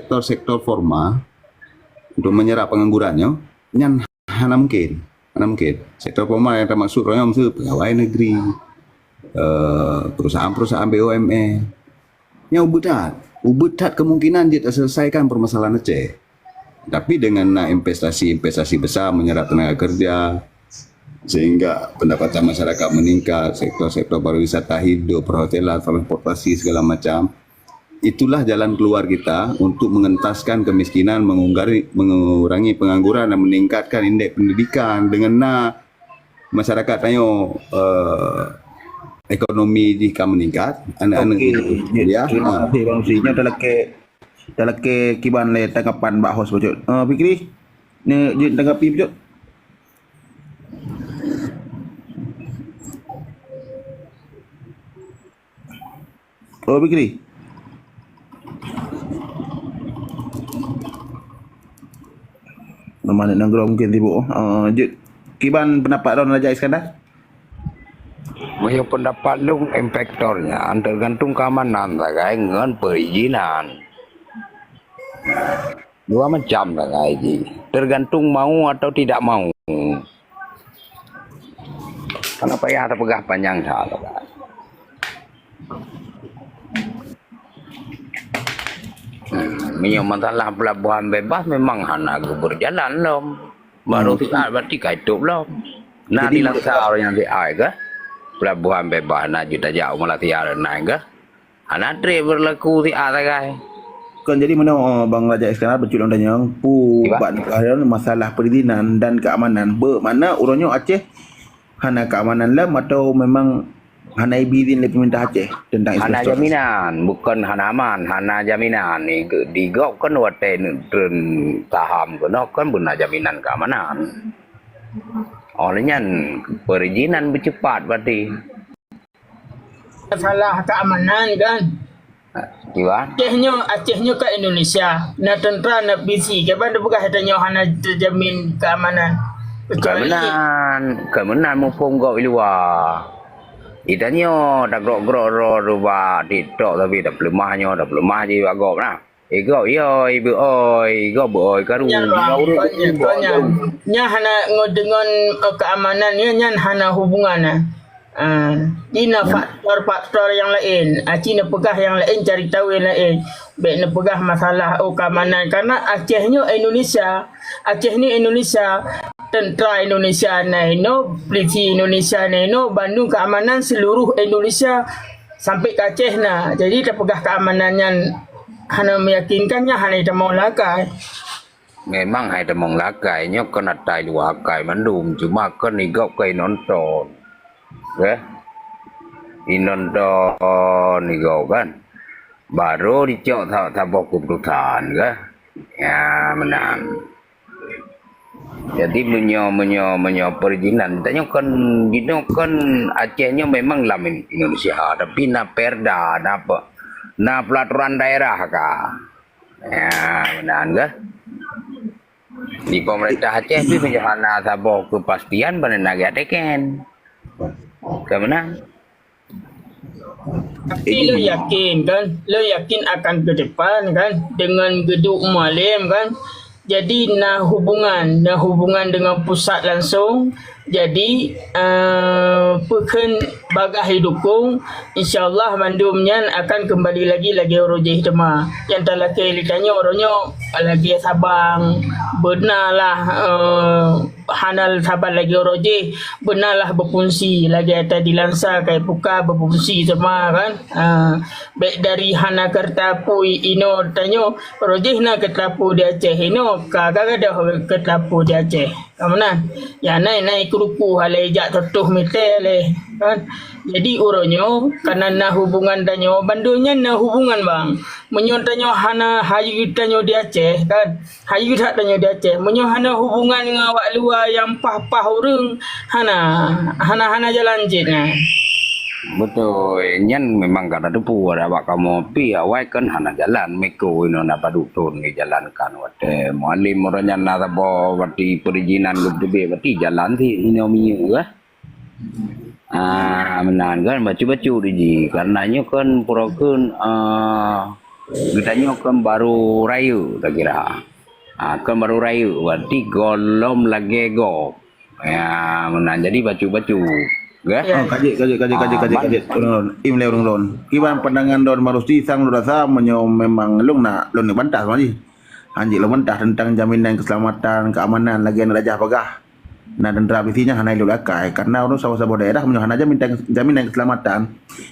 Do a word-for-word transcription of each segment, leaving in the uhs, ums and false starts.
sektor-sektor formal untuk menyerap pengangguran nyoe, nyan hana mungkin. Hana mungkin. Sektor formal nyang tamaksud uroe nyoe miseue pegawai negeri, eh, perusahaan-perusahaan B U M N. Nyan ubit that. Ubit that kemungkinan jeuet taselesaikan permasalahan Aceh. Tapi dengan na investasi-investasi besar menyerap tenaga kerja, sehingga pendapatan masyarakat meningkat, sektor-sektor pariwisata hidup, perhotelan, transportasi, segala macam, itulah jalan keluar kita untuk mengentaskan kemiskinan, mengurangi, mengurangi pengangguran dan meningkatkan indeks pendidikan. Dengan na masyarakat tanyoe, eh, ekonomi jih ka meningkat, aneuk-aneuk Okey, jih jeuet. Terima kasih, Bang Husni. Nyoe talakée, talakée kiban lé tanggapan bak host bacut. Eh, Fikri, ni jeuet tanggapi bacut. Oh, Fikri. Nama aneuk nanggroe mungkin sibuk. Eh, jeuet. Kiban pendapat droen Raja Iskandar? Meunyoe pendapat lôn, efektor nyan tergantung keamanan sagai ngon perizinan. Dua macam sagai jih, tergantung mau atau tidak mau. Karena payah tapeugah panyang that sagai. Hmm, meunyoe masalah pelabuhan bebas memang hana geubeureujalan lom. Baru siat berarti ka itôb lom. Na di Lansa ureueng nyang siat keuh, pelabuhan bebas na jeuet tajak u Malaysia dan laén keuh. Hana trép berlaku siat sagai. Kon jadi meunoe, Bang Raja Iskandar, bacut lôn tanyong, peue bak neupeugah lôn masalah perizinan dan keamanan. Bak mana uroe nyoe Aceh hana keamanan lom atau memang hana ibi izin lé pemerintah Aceh tentang investor? Hana jaminan, bukan hana aman, hana jaminan. Di, di gob kan watée neutreun saham keunoe kan beuna jaminan keamanan. Oleh nyan, perizinan beucepat berarti. Masalah keamanan kan. Kiban? Aceh nyoe, Aceh nyoe ka Indonesia. Na tentara, na polisi. Kiban tapeugah tanyoe hana terjamin keamanan. Kecuali keamanan, keamanan muphom gob i luwa. Itanyoe tagrok-grok droe bak TikTok tapi tapeuleumah nyoe, tapeuleumah jih bak gob nah. Igob yoi beuoi, igob beuoi karu. Nyan bang, nyan, nyan hana ngon deungon, eh, keamanan nyan, nyan hana hubungan, eh. Ah, di na faktor-faktor nyang laén. Aci neupeugah nyang laén, cari tahu nyang laén. Bék neupeugah masalah, oh, keamanan. Karena Aceh nyoe Indonesia. Aceh ni Indonesia. Tentara Indonesia na inoe, polisi Indonesia na inoe, bandum keamanan seluruh Indonesia sampai ke Aceh na. Jadi tapeugah keamanan nyan hana meyakinkan, nyan hana itamong lakai. Memang hai tamong lakai, nyoe kon ata i luwa akai mandum, cuma kon igob keu inonton. Keh? Inonton igob kan. Baru dicok sa-, saboh keputusan keh. Ya, meunan. Jadi meunyoe, meunyoe, meunyoe perizinan, tanyoe kon, jinoe kon Aceh nyoe memang lam In-, Indonesia, tapi na perda, na apa, na peraturan daerah ka. Ya, meunan keh. Di pemerintah Aceh pih meunyoe hana saboh kepastian, bana na geuteken. Ka meunan. Tapi lôn yakin kan, lôn yakin akan ke depan kan, dengan geuduek Mualem kan, jadi na hubungan, na hubungan dengan pusat langsung. Jadi, eh, peue kheun bagaih idukong, insya Allah mandum nyan akan kembali lagi lagée uroe jih teuma. Nyang talakée lé tanyoe uroe nyoe lagée Sabang, beuna lah, eh, hana saban lagée uroe jih, beuna lah beufungsi lagée ata di Lansa, Kaipuka beufungsi teuma kan. Ah, bék dari hana keureuta apui inoe tanyoe, uroe jih na keureuta apui di Aceh inoe, ka, ka gadôh keureuta apui di Aceh. Ka meunan. Ya, nai, nai keuruku halai jak tutoh mite lé, kan. Jadi uroe nyoe kana na hubungan tanyoe, bandum nyan na hubungan bang. Meunyoe tanyoe hana hayeue tanyoe di Aceh, kan. Hayeue that tanyoe di Aceh. Meunyoe hana hubungan ngon awak luwa nyang paih-paih ureuëng, hana, hana, hana jalan cit nyan. Beutôi, nyan memang ka tateupeue awak kamoe pi awai kan hana jalan, meuko inoe na padub thon geujalankan watée Mualem uroe nyan na saboh bati perizinan geupeuteubiet bati jalan cit inoe minyeuk kah. Ah, meunan kan bacut-bacut jih. Karena nyoe kan pura kheun, ah, Geutanyoe kon barô rayeuk takira. Ha, kon barô rayeuk, berarti gohlom lagèe gob. Ya, meunan jadi bacut-bacut. Geh? Ya. Oh, ka jeuet, ka jeuet, ka jeuet, ka jeuet, Ah, ka jeuet, ka jeuet. Ureueng lôn. Im lé ureueng lôn. Kiban pandangan droen Marosi sang lôn rasa meunyoe memang lôn nak lôn bantah sebenarnya. Hanjeuet lôn bantah tentang jaminan keselamatan, keamanan lagèe aneuk raja peugah. Na teuntara polisi nyan hana ilôn akai, karena ureueng saboh-saboh daerah meunyoe hana jaminan, jaminan keselamatan,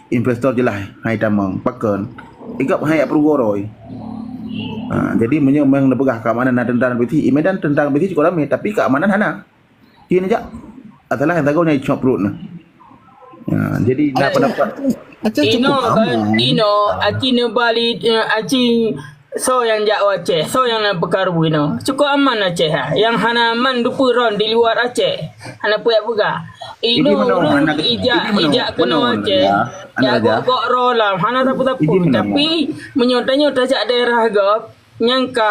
investor jeulaih hai tamong. Pakon? Ikab hai peurugoe roi. Ha, jadi meunyoe memang neupeugah keamanan na teuntara polisi, i Medan teuntara polisi cukôp ramé, tapi keamanan hana. Cit jak. Asalah nyang sagoe nyang icok pruet na. Ha, jadi na pendapat. Aceh cukup Inoe kan, aman. Inoe, aci neubali, eh, aci soe nyang jak u Aceh, soe nyang na peukaru inoe. Cukup aman Aceh, ha. Nyang hana aman dupeue ron di luar Aceh. Hana peue jak peugah. Inoe ureueng ijak, ijak keunoe Aceh. Ya, gok-gok ro lam, hana sapeue-sapeue. Tapi, meunyoe tanyoe tajak daerah gob, nyang ka,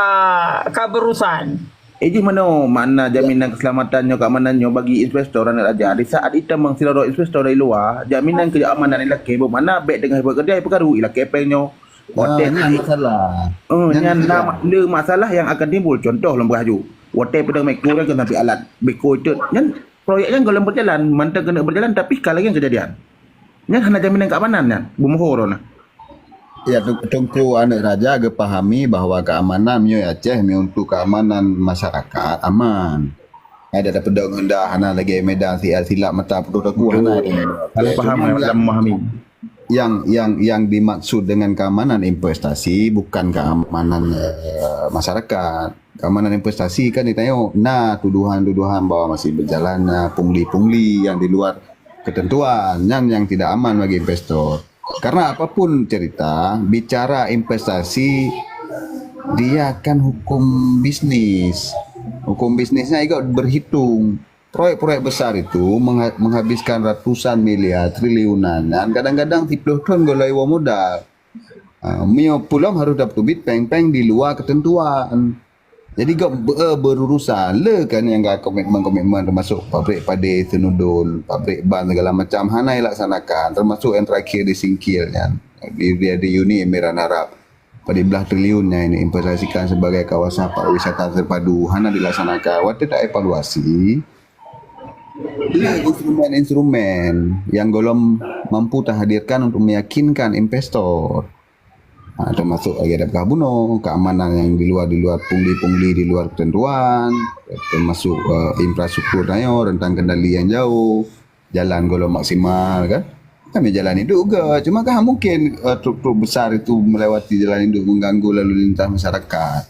ka beurusan. Eh, jih meunoe makna jaminan keselamatan nyoe, keamanan nyoe bagi investor aneuk raja. Di saat itamong sidroe investor dari luwa, jaminan keamanan ilakèe, beumakna bèk teungoh bekerja ipeukaru ilakèe péng nyoe. Watèe nyan masalah. Eh, nyan na le masalah nyang akan timbul. Contoh lôn peugah ju. Watèe peudong meko nyan keuneuk sampai alat beko itu. Nyan proyek nyan gohlom berjalan, mantong keuneuk berjalan, tapi ka lagèe nyan kejadian. Nyan hana jaminan keamanan nyan, beumoho droeneuh. Ya, tu-, Teungku Aneuk Raja geupahami bahwa keamanan meunyoe Aceh meunyoe untuk keamanan masyarakat aman. Ada tapeudong honda hana lagèe Medan si silap mata putôh takue hana. Salah paham dalam memahami. Yang, yang, yang dimaksud dengan keamanan investasi bukan keamanan, eh, masyarakat. Keamanan investasi kan ditanyong na tuduhan-tuduhan bahwa masih berjalannya pungli-pungli yang di luar ketentuan, nyan yang tidak aman bagi investor. Karena apapun cerita, bicara investasi, dia kan hukum bisnis. Hukum bisnisnya juga berhitung. Proyek-proyek besar itu mengha-, menghabiskan ratusan miliar, triliunan, dan kadang-kadang siplôh thon gohlom modal. Ha, meunyoe peulom harôh tapeuteubiet péng-péng di luwa keuteuntuan. Jadi, gob be-, beururusan le kan nyang ka komitmen-komitmen, teumasuk pabrik padé Seunudon, pabrik ban segala macam hana ilaksanakan, teumasuk nyang terakhir di Singkil nyan, di, di, di Uni Emiran Arab. Empat belas triliun nyang ini investasikan sebagai kawasan pariwisata terpadu hana dilaksanakan. Watèe taevaluasi, le instrumen-instrumen yang gohlom mampu tahadirkan untuk meyakinkan investor. Ha, termasuk lagèe dak peugah bunoe, keamanan yang di luar, di luar pungli-pungli, di luar ketentuan, termasuk, eh, infrastruktur tanyoe, rentang kendali yang jauh, jalan gohlom maksimal, kan. Kami jalan induk juga, cuma kan mungkin, eh, truk-truk besar itu melewati jalan induk mengganggu lalu lintas masyarakat.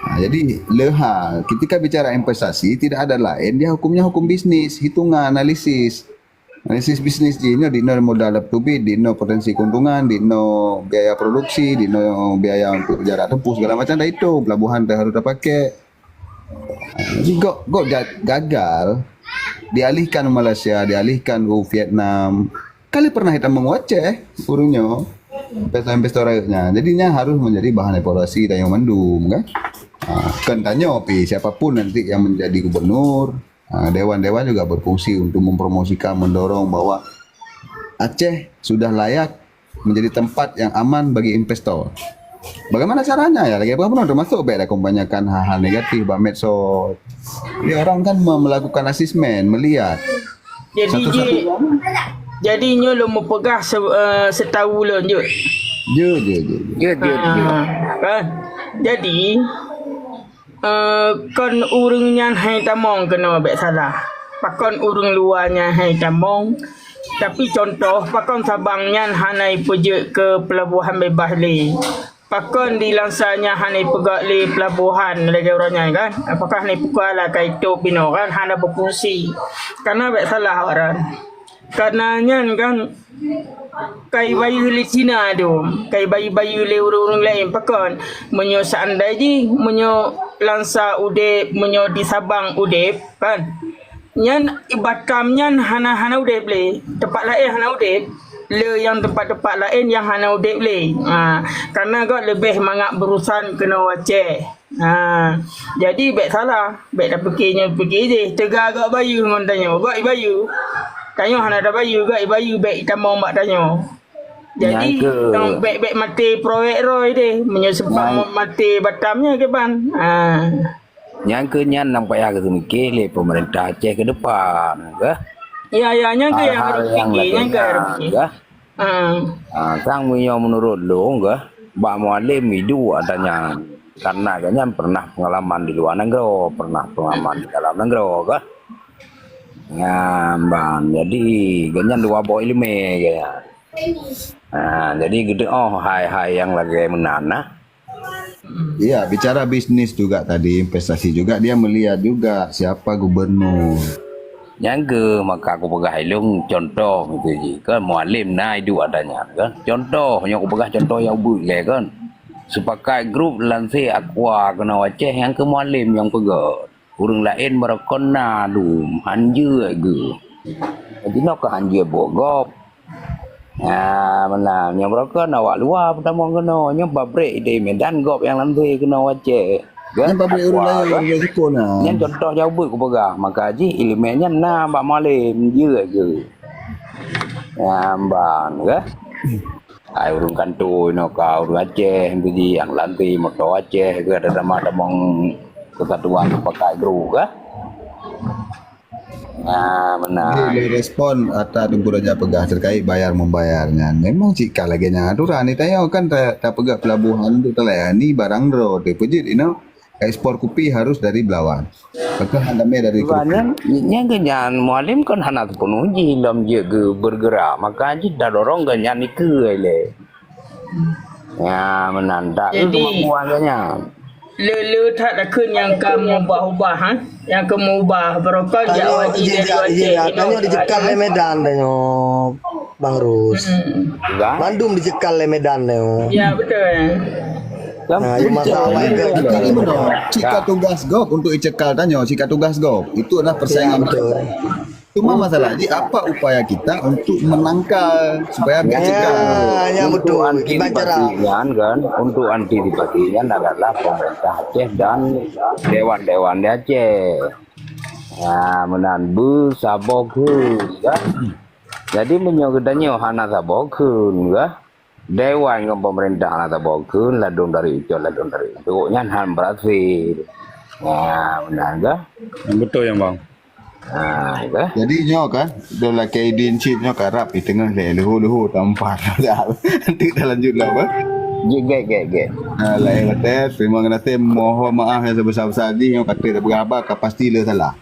Ha, jadi, le hal, ketika bicara investasi, tidak ada lain, dia hukumnya hukum bisnis, hitungan, analisis. Analisis bisnis jih, nyoe di nol modal tapeuteubiet, di nol potensi keuntungan, di nol biaya produksi, di nol biaya untuk jarak tempuh, segala macam dah hitung. Pelabuhan dah harus dah pakai. Jadi, gok, gok ga-, gagal, dialihkan ke Malaysia, dialihkan ke Vietnam. Kali pernah hitam menguat Aceh, ureueng nyoe. Investor-investor rakyatnya. Jadi, nyan harus menjadi bahan evaluasi tanyoe mandum, kan? Ha, kan tanyoe pi, siapapun nanti yang menjadi gubernur, ha, dewan-dewan juga berfungsi untuk mempromosikan, mendorong bahwa Aceh sudah layak menjadi tempat yang aman bagi investor. Bagaimana caranya? Ya, lagi apa pun termasuk bèk dah kebanyakan hal-hal negatif bak medsos. Jadi orang kan me-, melakukan asesmen, melihat. Jadi, satu-satu jadi, jadi nyoe lôn meupeugah se-, eh, seutahu lôn, jeuet. Jeuet, jeuet, jeuet, jeuet. Jeuet, jeuet, jeuet. Ah, kan? Jadi, eh, kon ureueng nyan hai tamong keunoe bèk salah. Pakon ureueng luwa nyan hai tamong. Tapi contoh, pakon Sabang nyan hana ipeujeuet keu peulabohan bebas lé. Pakon di Langsa nyan hana ipeugöt lé peulabohan lagèe uroe nyan kan? Apakah hana ipeugöt lah ka itôp binoe kan? Hana beufungsi. Karena bèk salah awak nyan. Karena nyan kan ka ibayeue lé Cina tu, ka ibayeue-bayeue lé ureueng-ureueng laén. Pakon? Meunyoe seandai jih, meunyoe Langsa udép, meunyoe di Sabang udép kan? Nyan i Batam nyan hana, hana udép lé. Teumpat laén hana udép. Le nyang teumpat-teumpat laén nyang hana udép lé. Ha, karena gob leubeh mangat beurusan keunoe Aceh. Ha, jadi bèk salah, bèk tapike nyoe pike jih. Teuga gob bayeue ngon tanyoe, gob ibayeue. Tanyoe hana tabayeue, gob ibayeue bèk itamong bak tanyoe. Jadi, nyang keu, bék-bék maté proyek roi deh. Meunyoe sempat nyang maté Batam nyan kiban. Ha. Nyang keu nyan nyang payah geuseumiké lé peumeurintah Aceh keu depan, kah? Ya, ya, nyang keu nyang harôh piké, nyang keu harôh piké. Kah? Ha. Ha, sang meunyoe meunurot lôn, kah? Bak Mualem iduek ata nyan. Karena gobnyan pernah pengalaman di luar nanggroe, pernah pengalaman di dalam nanggroe, kah? Nyan ban. Jadi, gobnyan dua boh ileumé gobnyan. Ha, jadi geuteu'oh hai-hai nyang lagèe meunan nah. Iya, bicara bisnis juga tadi, investasi juga, dia melihat juga siapa gubernur. Nyang keu maka kupeugah ilôn contoh miseue jih kan, Mualem na iduek ata nyan kan. Contoh, nyoe kupeugah contoh nyang ubit lé kan. Sepakat Group lansé Aqua keunoe Aceh nyang keu Mualem nyang peugöt. Ureueng laén barokon na dum, han jeuet geuh. Jinoe ka han jeuet buet gob. Ha, meunan. Nyang barokon awak luwa peutamong keunoe. Nyoe pabrik di Medan gob nyang lansé keunoe Aceh. Kan? Nyan pabrik ureueng laén, ureueng sukon na. Nyan contoh nyang ubit kupeugah. Maka jih ileumé nyan na bak Mualem, jeuet geuh. Nyan ban, kan? Hai ureueng kantô inoe ka ureueng Aceh, nyang lansé moto Aceh, keu ada tamong-tamong persatuan Sepakat Group, kan? Nah, meunan. Jadi, lé respon ata Teungku Raja peugah terkait bayar membayar nyan. Memang cit ka lagèe nyan aturan. Ni tanyoe kan ta-, tapeugah pelabuhan untuk talayani barang droe teuh. Peujeuet inoe, ekspor kupi harus dari Belawan. Betul, hana mé dari Belawan. Nyan, nyan keu nyan Mualem kan hana seupeunoh jih lom jeuet geu-, bergerak. Maka jih tadorong keu nyan ikeue lé. Ya, meunan. Tak keu kemampuan keu nyan. Lé-lé that takheun nyang ka meubah-ubah, ha? Nyang ka meubah barokon jak haji dari Aceh. Tanyoe dijikal lé Medan tanyoe, Bang Rus. Hmm. Juga? Mandum dijikal lé Medan tanyoe. Ya, betul. Nah, ya, masalah itu. Jadi, benar. Cit ka tugas gob untuk dicekal tanyoe, cit ka tugas gob. Itu adalah persaingan. Ya, betul. Cuma masalah jih, apa upaya kita untuk menangkal supaya bisa cegah? Ya, ya, betul. Untuk antisipasi nyan kan, untuk antisipasi nyan adalah pemerintah Aceh dan dewan-dewan di Aceh. Ya, meunan beusaboh kheun, kan? Jadi, meunyoe geutanyoe hana saboh kheun, kan? Dewan ngon pemerintah na saboh kheun, ladôm dari ucok, ladôm dari ucok, nyan han berhasil. Nah, meunan kah? Beutôi nyan, Bang. Nah, kah? Jadi nyoe kan, lôn lakèe idin cit nyoe karab di teungoh lé leuhô-leuhô tampat. Nanti talanjut lah, Bang. Jeuet, gèt, gèt, gèt. Ah, lahé batèe, terima kasih, mohon maaf yang sebesar-besar jih, nyoe ka trép tapeugah haba, ka pasti le salah.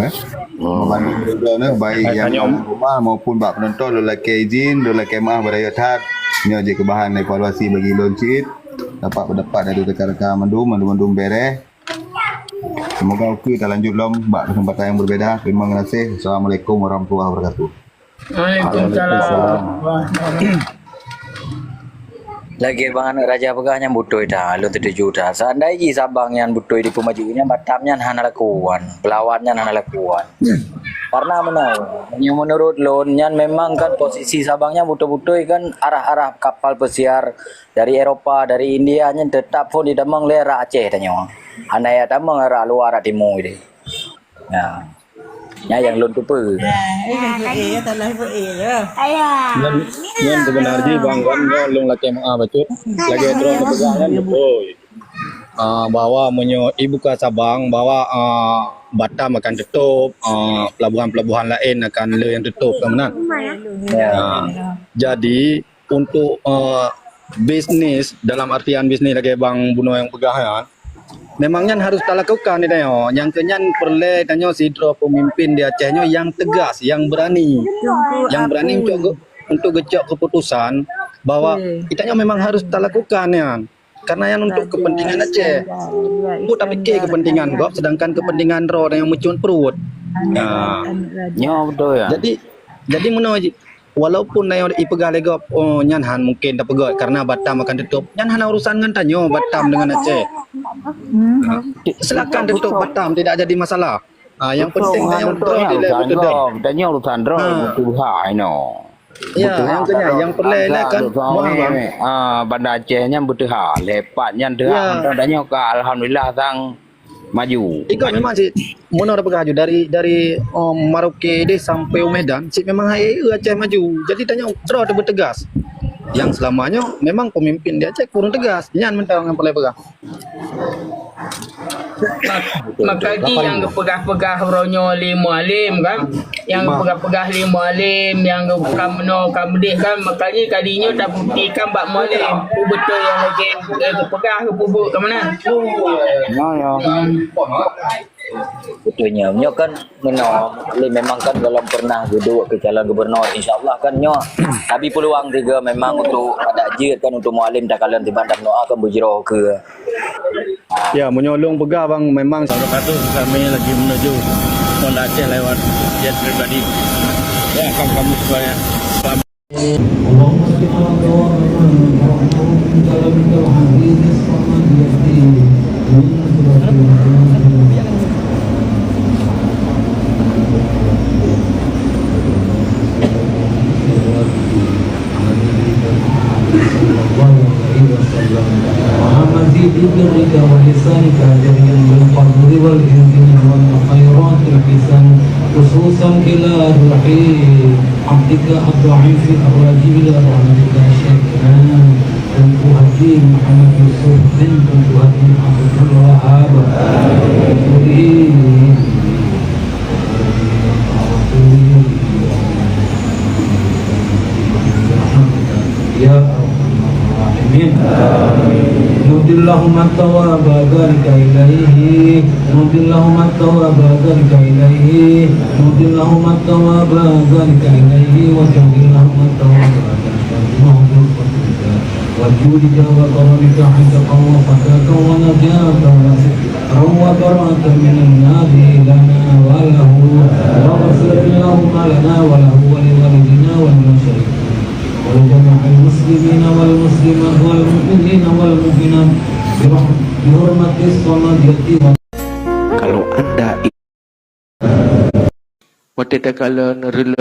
Eh? Oh. Bandum droe-droe nyoe, baik nyang di rumah maupun bak penonton, lôn lakèe izin, lôn lakèe meu'ah beurayeuk that. Nyoe jeuet keu bahan evaluasi bagi lôn cit. Dapat pendapat dari rekan-rekan mandum, mandum-mandum bereh. Semoga oke, talanjut lom bak kesempatan yang berbeda. Terima kasih. Assalamualaikum warahmatullahi wabarakatuh. Waalaikumsalam. Lagèe bang aneuk raja peugah nyan beutôi that, lôn teutuju that. Seandai jih Sabang nyan beutôi dipeumaju nyan, Batam nyan hana lakuan, Belawan nyan hana lakuan. Karena meunan, meunurot lôn nyan memang kan posisi Sabang nyan beutôi-beutôi kan arah-arah kapal pesiar dari Eropa, dari India nyan teutap phôn jitamong lé arak Aceh tanyoe. Hana jitamong arak luwa, arak timu deh. Ya. Nyan nyang lôn teupeue. Nyan, nyan seubeuna jih bang kan nyoe lôn lakèe meu'ah bacut. Lagèe droe neupeugah nyan beutôi. Ah, bahwa meunyoe ibuka Sabang, bahwa, ah, Batam akan teutôp, ah, pelabuhan-pelabuhan laén akan le nyang teutôp kan meunan. Ya. Ah, jadi untuk, eh, bisnis, dalam artian bisnis lagèe bang bunoe nyang peugah nyan, memang nyan harus talakukan di tanyoe. Nyang keu nyan peureulèe tanyoe sidroe peumimpin di Aceh nyoe nyang teugas, nyang beurani. Nyang beurani untuk ge-, untuk geucok keuputusan bahwa geutanyoe memang harus talakukan nyan. Karena nyan untuk kepentingan Aceh. Peue tapike kepentingan gob, sedangkan kepentingan droe nyang meucun pruet. Nah. Nyoe beutôi, ya. Jadi, jadi meunoe jih, walaupun na nyang ipeugah lé gob, oh, nyan han mungkin tapeugah karena Batam akan teutôp. Nyan hana urusan ngon tanyoe Batam dengan Aceh. Nah, silakan teutôp Batam, tidak jadi masalah. Ah, yang penting tanyoe droe dilèe beuteudah. Tanyoe urusan droe, beuteuha inoe. Ya, nyang keu nyan, nyang peureulèe kan, ah, Banda Aceh nyan beuteuha, lepat nyan teuha, mantong tanyoe ka alhamdulillah sang Maju. Ikot memang cit. Meunoe tapeugah laju dari, dari, um, Merauke deh sampai u Medan, cit memang hai Aceh maju. Jadi tanyoe droe teuh beuteugas. Nyang seulama nyoe memang peumimpin di Aceh kureueng teugas. Nyan mantong nyang peureulée peugah. Mak-, maka jih nyang geupeugah-peugah uroe nyoe lé Mualem kan, nyang geupeugah-peugah lé Mualem, nyang geu-, ka meunoe ka meudeh kan, maka jih ka jinoe tabuktikan bak Mualem, peue beutôi nyang lagée, eh, geupeugah, geupeubuet ka meunan. Ya, ya. Hmm. Beutôi nyoe. Nyoe kan meunoe, lé memang kan golom pernah geuduek keu calon gubernur. Insya Allah kan nyoe abi peuluang tiga memang untuk adak jeuet kan untuk Mualem takalon tiban dan doa kan beujroh keu. Ya, meunyoe lôn peugah bang memang. Wabarakatuh, kami lagi menuju Muara Aceh lewat jet pribadi. Ya, akan kami supaya اللهم صل على محمد وعلى آل محمد كما صليت على إبراهيم وعلى آل إبراهيم إنك حميد مجيد. صلى الله عليه وسلم. اللهم زد ببرك ولسانك ذريا بالقبول والإذن والخيرات الحسن، خصوصا إلى روح عبدك الضعيف الراجي إلى رحمتك شيخنا تنكو حكيم محمد يوسف بن تنكو حكيم عبد الوهاب. يا أرحم الراحمين. نودي اللهم الثواب ذلك إليه. نودي اللهم الثواب ذلك إليه. نودي اللهم الثواب ذلك إليه. وجود اللهم الثواب ذلك إليه. وجودك وكرمك حيث قوى فداك ونجاك ونصرك. روى براءة من النار لنا وله، واغفر اللهم لنا وله ولوالدينا ولمشايخنا ولجميع المسلمين والمسلمات والمؤمنين والمؤمنات برحم-، بحرمة الصمد يتيم. Kalau anda i- Watée takalon reuloh